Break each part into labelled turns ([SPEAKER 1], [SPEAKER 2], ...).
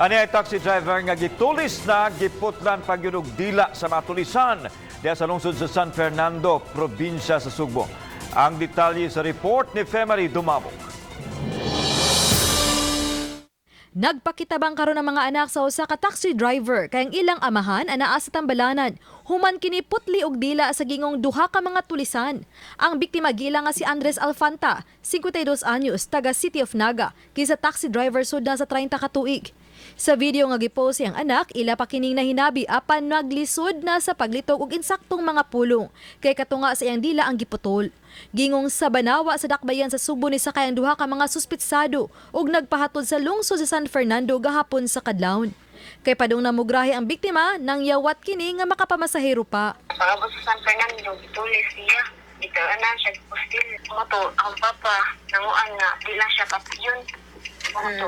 [SPEAKER 1] Ani ay taxi driver nga gitulis na giputlan pagyud og dila sa mga tulisan diha sa lungsod sa San Fernando, probinsya sa Sugbo. Ang detalye sa report ni Femary Dumabok.
[SPEAKER 2] Nagpakitabang karon ang mga anak sa usa ka taxi driver kay ang ilang amahan anaa sa tambalanan. Human kini putli og dila sa gingong duha ka mga tulisan. Ang biktima gila nga si Andres Alfanta, 52 anyos, taga City of Naga, kinsa taxi driver sud na sa 30 ka tuig. Sa video nga gipost siyang anak, ila pa kining nahinabi apan naglisod na sa paglitok og insaktong mga pulong kay katunga sa iyang dila ang giputol. Gingong sa Banawa sa Dakbayan sa Sugbo ni sakay ang duha ka mga suspitsado ug nagpahatod sa lungsod sa San Fernando gahapon sa kadlawon. Kay padung namugrahe ang biktima nang yawat kini nga makapamasahero pa.
[SPEAKER 3] Pag-abot sa San Fernando, gitulis siya. Dito na siya pustil. Mo to, ang papa, nanguan nga, di lang siya patyon. Mo to,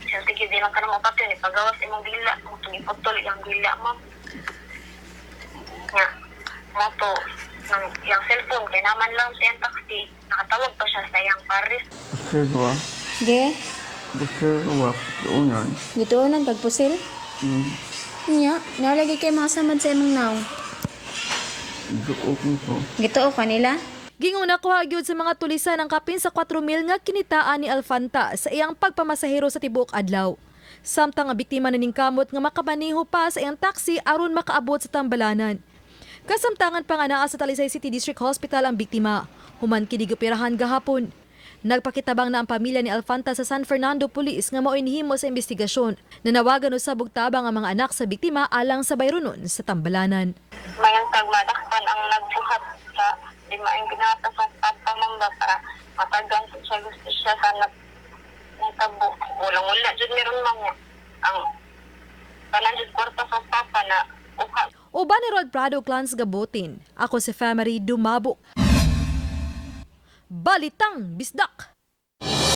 [SPEAKER 3] siya sige, di lang ka na mapatyon. Ipagawas imong dila. Mo to, iputol iyang dila mo. Nga, mo to, nang iyang cellphone, kay naman lang siya ang taxi. Nakatawag pa siya sa iyang Paris.
[SPEAKER 4] Pusil ba?
[SPEAKER 5] Ge,
[SPEAKER 4] Pusil ba? Unan.
[SPEAKER 5] gituonan kag pusil. Nya, nalagi kay mga samad sa imong naong.
[SPEAKER 4] Duok ko.
[SPEAKER 5] Gituo kanila?
[SPEAKER 2] Gingong nakuha gyud sa mga tulisan ang kapin sa 4,000 nga kinitaan ni Alfanta sa iyang pagpamasahero sa tibuok adlaw. Samtang ang biktima na kamot nga makamaneho pa sa iyang taxi aron makaabot sa tambalanan. Kasamtangan pa nga naa sa Talisay City District Hospital ang biktima. Human kini gipirahan gahapon. Nagpakitabang na ang pamilya ni Alfanta sa San Fernando Police nga mao'y nihimo sa investigasyon. Nanawagan usab og tabang ang mga anak sa biktima alang sa bayronon sa tambalanan.
[SPEAKER 3] Mayang tagmadakpan ang nagbuhat sa di maayong ginata sa papa mamba para matagan sa siya gusto siya sa natabo. Walang wala jud meron man niya. Ang tanan jud kwarta sa papa na uka.
[SPEAKER 2] Uban ni Rod Prado Clans Gabotin. Ako si Family Dumabok. Balitang Bisdak!